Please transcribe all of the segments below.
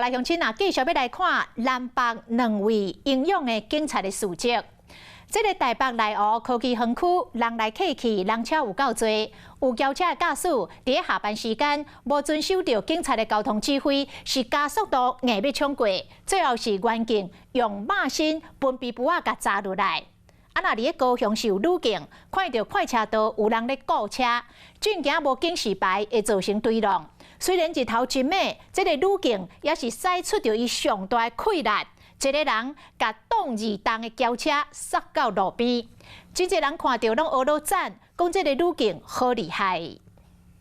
來鄉親啊，繼續欲來看南北兩位英勇的警察的事蹟。這个台北內湖科技園區人來客去，人車有夠濟，有轎車的駕駛佇下班時間無遵守著警察的交通指揮，是加速度硬欲衝過，最後是員警用馬身分皮布仔共砸落來。啊，若佇咧高雄是有女警看著快車道有人咧顧車，進前無警示牌會造成追撞。雖然日頭真猛，這个女警也是使出著伊上大的氣力。一个人共擋二重的轎車剎到路邊，真濟人看著攏呵咾讚，講這个女警好厲害。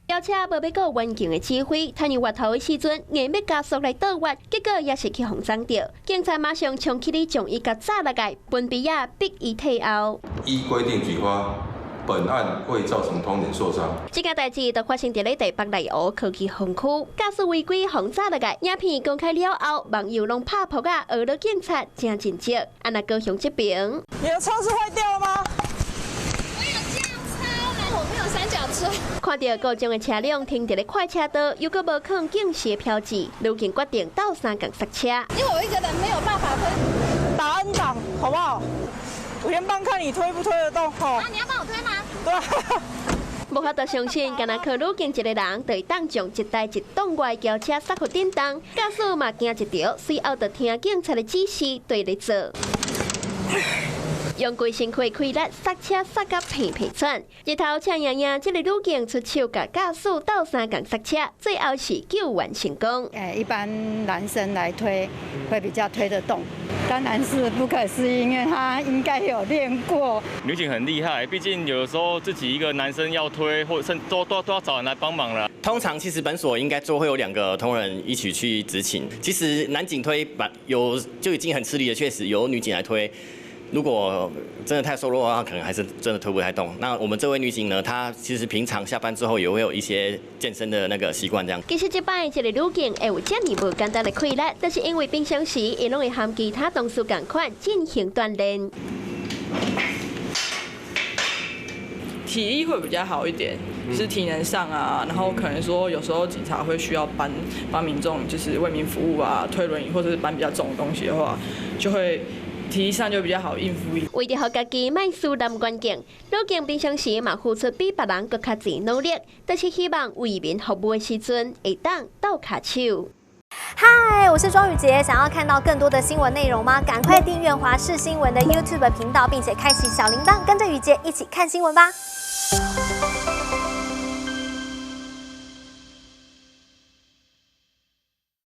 轎車無欲顧員警的指揮，趁伊越頭的時陣，硬欲加速來倒越，結果也是去予撞著。警察馬上衝起來將伊共砸落來，分別仔逼伊退後。依規定舉發，本案未造成通人受傷。這件代誌就發生佇咧台北內湖科技園區，駕駛違規予砸落來，影片公開了後，網友攏拍噗仔，呵咾警察誠盡責。啊，若高雄這邊，你的車是壞掉了嗎？我有轎車，我沒有三角車。看著故障的車輛停佇咧快車道，又閣無囥警示標誌，女警決定鬥相共剎車。因為我一個人沒有辦法推，打 N 檔，好不好？我先幫看你推不推得動。啊，你要幫我推嗎？對。無法度相信，干焦靠女警一个人，就會當將一台一擋外轎車剎予振動，駕駛嘛驚一著，隨後就聽警察的指示綴咧做。用規身軀氣力剎車剎甲平平喘，日頭赤炎炎，這个女警出手共駕駛鬥相共剎車，最後是救援成功。誒，一般男生來推會比較推得動，當然是不可思議，因為他應該有練過。女警很厲害，畢竟有的時候自己一個男生要推，或者甚都要找人來幫忙了。通常其實本所應該都會有兩個同仁一起去執勤。其實男警推有就已經很吃力了，確實由女警來推。如果真的太瘦弱的話，可能還是真的推不太動。那我們這位女警呢，她其實平常下班之後也會有一些健身的那個習慣，這樣。其實這擺這个女警會有這麼無簡單的氣力，但是因為平常時伊攏會和其他同事仝款進行鍛鍊。體力會比較好一點，是體能上啊，然後可能說有時候警察會需要搬幫民眾，就是為民服務啊，推輪椅或者是搬比較重的東西的話，就會。體力上就比較好應付。為著予家己莫輸男員警，女警平常時嘛付出比別人閣較濟努力，但是希望為民服務的時陣會當鬥跤手。嗨，我是莊宇傑，想要看到更多的新聞內容嗎？趕快訂閱華視新聞的 YouTube 頻道，並且開啟小鈴鐺，跟着宇傑一起看新聞吧。